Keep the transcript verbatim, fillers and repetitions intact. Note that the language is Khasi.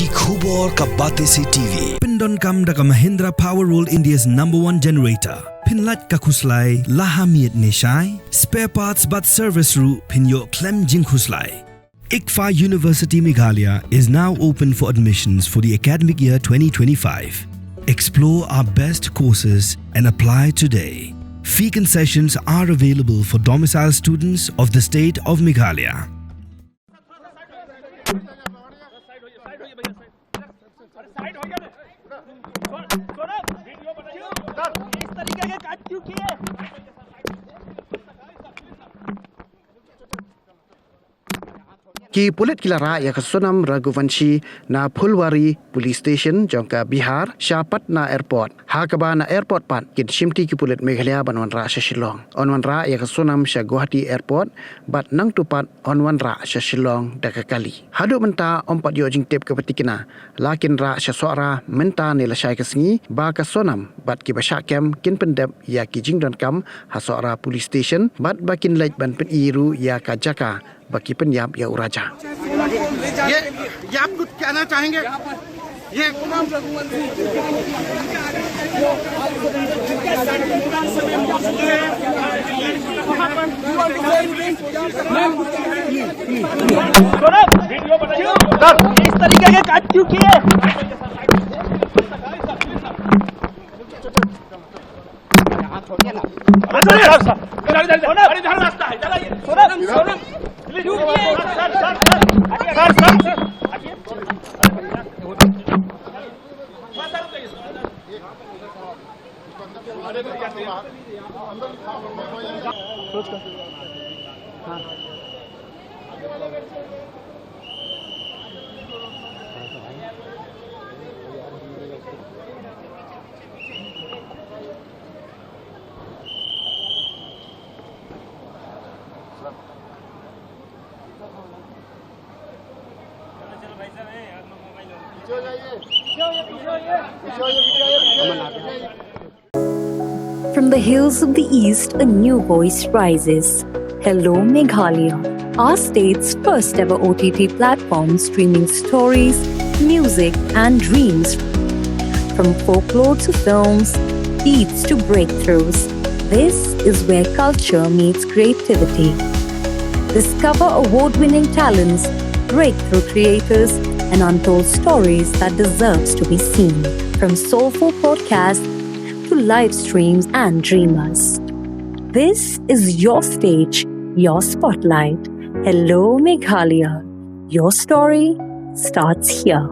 Ki khubor ka Batesi T V. Pyndonkam da ka Mahindra Power World, India's number one generator. Pynlait ka khuslai la ha miet ne shai. Spare parts bad service ruh phin ïoh khlem jingkhuslai. ICFAI University Meghalaya is now open for admissions for the academic year twenty twenty-five. Explore our best courses and apply today. Fee concessions are available for domicile students of the state of Meghalaya. Ki pulit ki la rah ïa ka Sonam Raghuvanshi na Phulwari Police Station jong ka Bihar sha pat na airport, ha kaba na airport pat kin shimti ki pulit Meghalaya ban wanrah sha Shillong. Yn wanrah ïa ka Sonam sha Guwahati Airport bad nangta pat yn wanrah sha Shillong da ka kali. Haduh mynta ym pat ïoh jingtip kaba tikna la kin rah sha Sohra mynta ne lashai ka sngi ba ka Sonam bad kiba shah kem kin pyndep ïa ki jingdonkam ha Sohra Police Station bad ba kin leit ban pyni ruh ïa ka jaka ba ki pynïap ïa u Raja. ये ये आप कुछ कहना चाहेंगे? ये सर, इस तरीके के काट क्यों किए? From the hills of the East, a new voice rises. Hello Meghalaya, our state's first ever O T T platform streaming stories, music, and dreams. From folklore to films, beats to breakthroughs, this is where culture meets creativity. Discover award winning talents, breakthrough creators, and untold stories that deserves to be seen. From soulful podcasts to live streams and dreamers. This is your stage, your spotlight. Hello Meghalaya. Your story starts here.